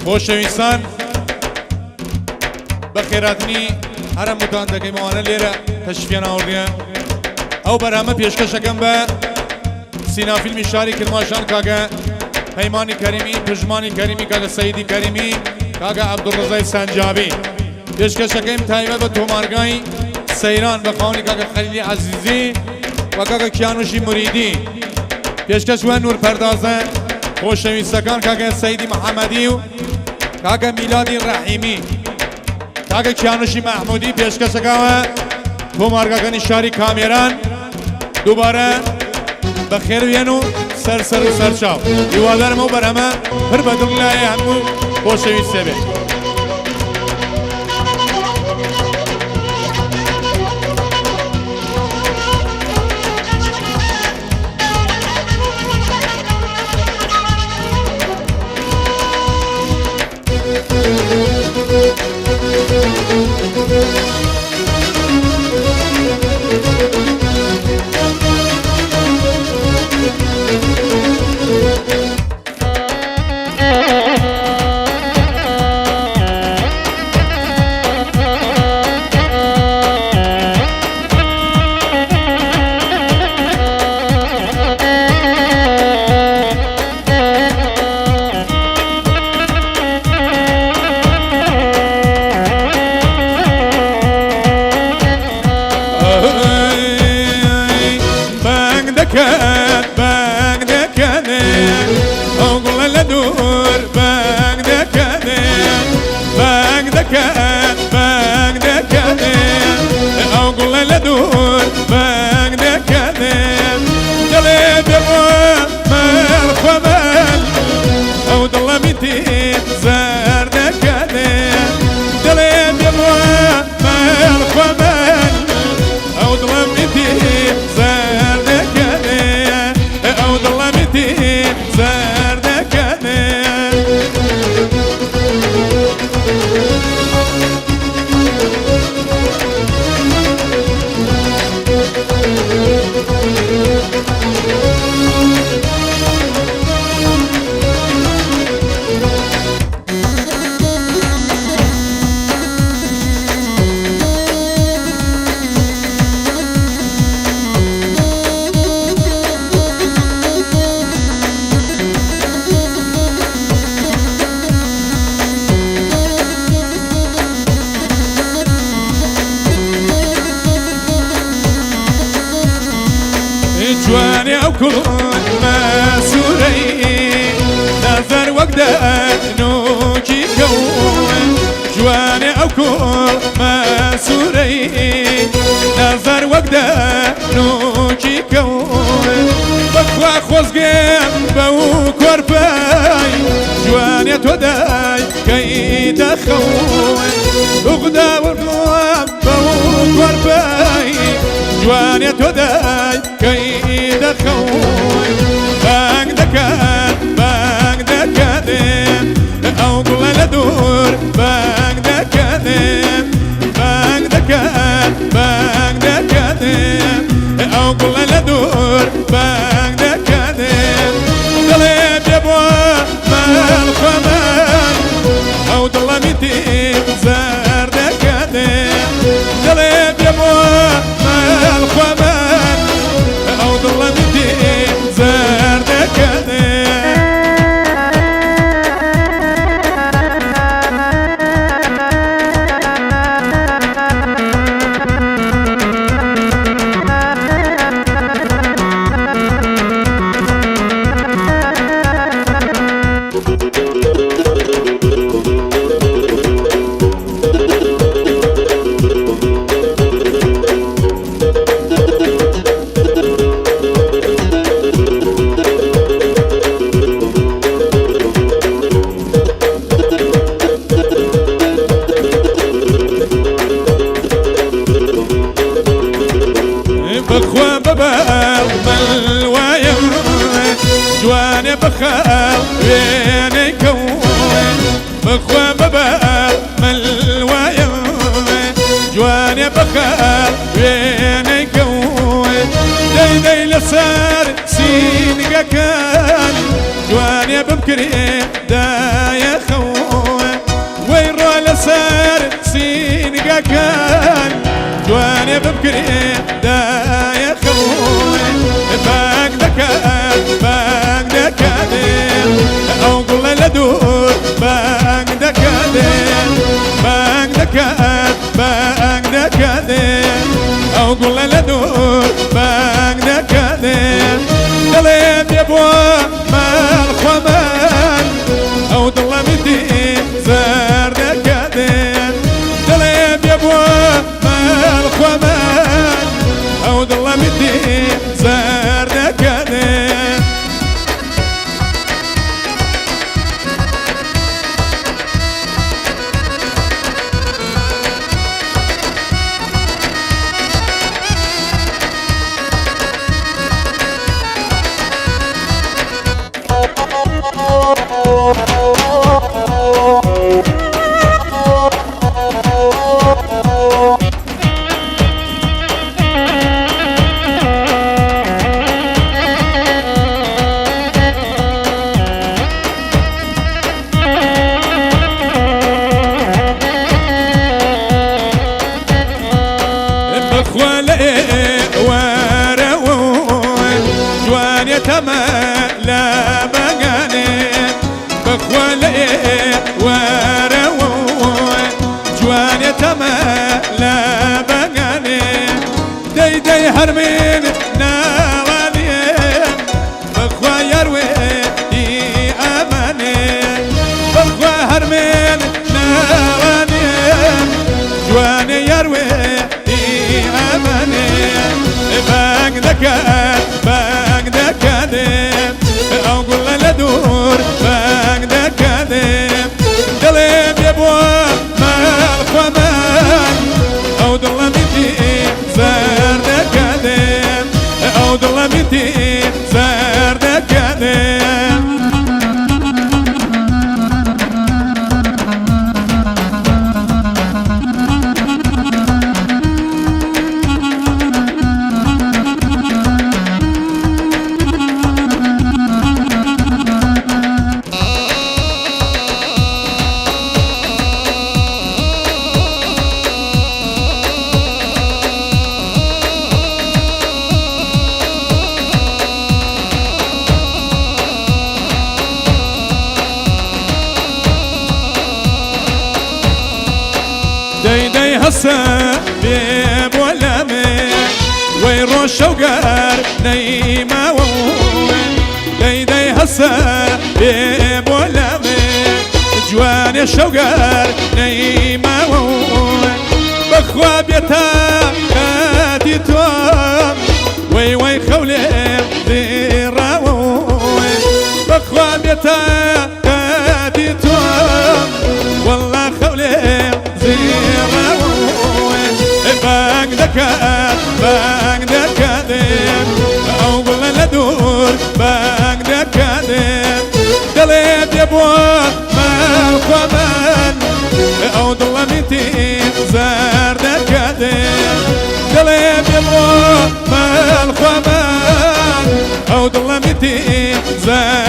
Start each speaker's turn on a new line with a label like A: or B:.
A: خۆشەویستان بە خێراتنی هەر هەمووتان دەکەیم ئەوانە لێرە تەشریفیان ئاوردیە ئەو بەرهەمە پێشکەشەکەم بە سینا فیلمی شاری کرماشان کاکە پەیمانی کەریمی پژمانی کەریمی کاکە سەیدی کەریمی کاکە عەبدولڕەزای سەنجابی پێشکەشەکەیم تایبەت بە تۆمارگای سەیران بە خاوەنی کاکە خەلیلی عەزیزی و کاکە کیانوشی موریدی پێشکەش وە نور پەردازە خۆشەویستەکان کاکە سەیدی محەممەدی و کاکە میلادی ڕەحیمی کاکە کیانوشی مەحمودی پێشکەشەکەوە تۆمارگاکانی شاری کامێران دووبارە بەخێربێن و سەر سەر و سەرچاو هیوادارم ئەو بەرهەمە پر بە دڵ لایە هەموو خۆشەویستێ بێت. بانگ دەکات بانگ دەکەنێ ئەو گوڵە لە دوور بانگ دەکەنێ بانگ دەکات بانگ دەکەنێ ئەو گوڵە لە دوور بانگ دەکەنێ دەڵێ بێ مەل خۆمەل ئەو دڵە میتی زەر دەکەنێ دەڵێ بێ مەل خۆمەل ئەو دڵە میتی زەر دەکەنێ ئەو دڵە میتی زەر دەکەنێ. جوانی ئەو کوڕ مەسوورەی نەزەر وەک دەنووکی کەون جوانی ئەو کوڕ مەسوورەی نەزەر وەک دەنووکی کەون بەخوا خۆزگەم بەو کۆرپەی جوانێ تۆ دایکەی دەخەون بەخدا وەردووە بەو کۆرپەی جوانێ تۆ دایکەی دەخەون بانگ دەکات بانگ دەکاتێ ئەو گوڵە لە دوور بانگ دەکاتێ بانگ دەکات بانگ دەکاتێ ئەو گوڵە لە دوور بانگ دەکاتێ دڵێ بێ بۆ ماڵ خۆمان ئەو دڵە میتی زەر دەکەنێ دڵێ بێ بۆ ماڵ خۆمان ئەو دڵە میتی زەر دەکەنێ. بەخوا بەباڵ مەلوایم جوانێ بەخاڵ وێنەی کەون بەخوا بەباڵ مەلوایم جوانێ بەخاڵ وێنەی کەون دەی دەی لەسەر سینگەکان جوانێ بمکرێ دایە خەون. بمکرێ دایە خەوێ بانگ دەکات بانگ دەکاتێ ئەو گوڵە لە دوور بانگ دەکاتێ بانگ دەکات بانگ دەکاتێ ئەو گوڵە لە دوور بانگ دەکاتێ دەڵێ بێ بۆ ماڵ خۆمان ئەو دڵە متی زەر دەکاتێ دەڵێ بێ بۆ ماڵ خۆمان ئەو دڵە متی زەر دەکاتێ. بەخوا لە ئێوارەوە جوانێ تەمە لە بەگانێ بەخوا لە ئێوارەوە جوانێ تەمە لە بەگانێ دەی دەی هەرمین ناوانێ بەخوا یاروێ ئەمانێ بەخوا هەرمێن ناوانێ جوانێ یاروێ ئەمانێ بانگ دەکات بانگ دەکاتێ ئەو گوڵە لە دوور بانگ دەکاتێ دەڵێ بێ بۆ ماڵ خۆمان ئەو دڵە میتی زەر دەکاتێ ئەو دڵە میتی زەر دەکاتێ. دەی دەی هەسە بێ بۆ لەمێ وەی ڕۆژ شەوگار نەیماوە دەی دەی هەسە بێ بۆ لەمێ جوانێ شەوگار نەیماوە بەخوا بێتە کاتی تۆ وەی وەی خەولێ زیڕاوە بەخوا بێتە کاتی تۆ والله خەولێ زیڕاوە بانگ دەکات بانگ دەکاتێ ئەو گوڵە لە دوور بانگ دەکاتێ دەڵێ بێ بۆ ماڵ خۆمان ئەو دڵە میتی زەر دەکاتێ دەڵێ بێ بۆ ماڵ خۆمان ئەو دڵە میتی زەر.